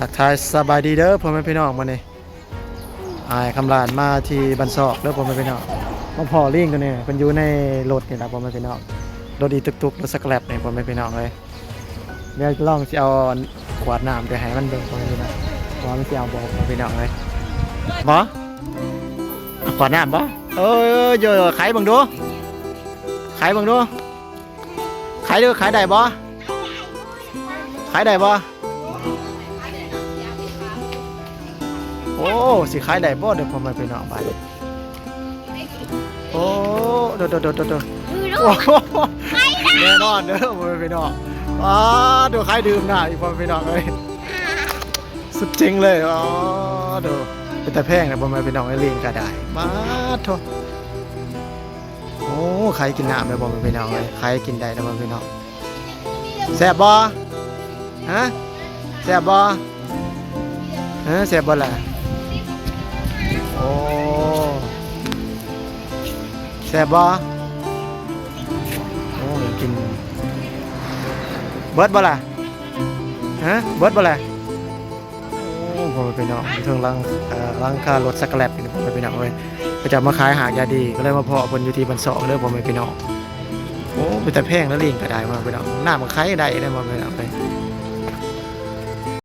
ທັກທາຍສະບາຍດີເດີພໍ່ແມ່ພີ່ນ້ອງ ມື້ນີ້ອ້າຍຄຳຫຼ້ານມາທີ່ບ້ານຊອກເດີພໍ່ແມ່ພີ່ນ້ອງ ມາພໍ້ລີງໂຕນີ້ ເພິ່ນຢູ່ໃນລົດນີ້ລະພໍ່ແມ່ພີ່ນ້ອງ ລົດອີຕຸກຕຸກ ລົດສະແກຣັບນີ້ພໍ່ແມ່ພີ່ນ້ອງເອີຍ. ດຽວລອງຊິເອົາຂວດນ້ຳໄປໃຫ້ມັນເບິ່ງ ພໍ່ແມ່ພີ່ນ້ອງ ວ່າມັນຊິເອົາບໍ່ ພໍ່ແມ່ພີ່ນ້ອງເອີຍ. ບໍ່? ເອົາຂວດນ້ຳບໍ່? ເອີ ໂຢ ຂາຍເບິ່ງດູ ຂາຍເບິ່ງດູ ຂາຍເດີ ຂາຍໄດ້ບໍ່? ຂາຍໄດ້ບໍ່? ໂອ້ ຊິຂາຍໄດ້ບໍ່ເດີພໍ່ແມ່ພີ່ນ້ອງ ບາດນີ້? ໂອ້ ໂດໆໆໆ ໂອ້ ແນ່ນອນເດີພໍ່ແມ່ພີ່ນ້ອງ. ອ້າ ໂດ ຂາຍດື່ມນະອີກພໍ່ແມ່ພີ່ນ້ອງເອີຍ ສຸດເຈັງເລີຍ. ອໍ ໂດ ເປັນຕາແພງນະພໍ່ແມ່ພີ່ນ້ອງເອີຍ ລີງກະໄດ້ ປາດໂທ້. ໂອ້ ໃຄກິນນ້ຳໄດ້ບໍ່ແມ່ພີ່ນ້ອງເອີຍ ໃຄກິນໄດ້ນະພໍ່ແມ່ພີ່ນ້ອງ. ແຊບບໍ່? ຮະ ແຊບບໍ່? ຮະ ແຊບບໍ່ລະ? ໂອ້ ແຊບບໍ່? ໂອ້ ກິນ ເບິດບໍ່ລະ? ຮະ ເບິດບໍ່ລະ? ໂອ້ ພໍ່ແມ່ພີ່ນ້ອງ ຢູ່ເທິງຫຼັງ ເອີ ຫຼັງຄາລົດສະແກຣັບນີ້ ພໍ່ແມ່ພີ່ນ້ອງເອີຍ ເຂົາເຈົ້າມາຂາຍຮາກຢາດີ ກໍເລີຍມາພໍ້ເພິ່ນຢູ່ທີ່ບ້ານຊອກເດີພໍ່ແມ່ພີ່ນ້ອງ. ໂອ້ ເປັນຕາແພງນະ ລີງກະໄດ້ພໍ່ແມ່ພີ່ນ້ອງ ນ້ຳກະໃຄໄດ້ເດີພໍ່ແມ່ພີ່ນ້ອງເອີຍ.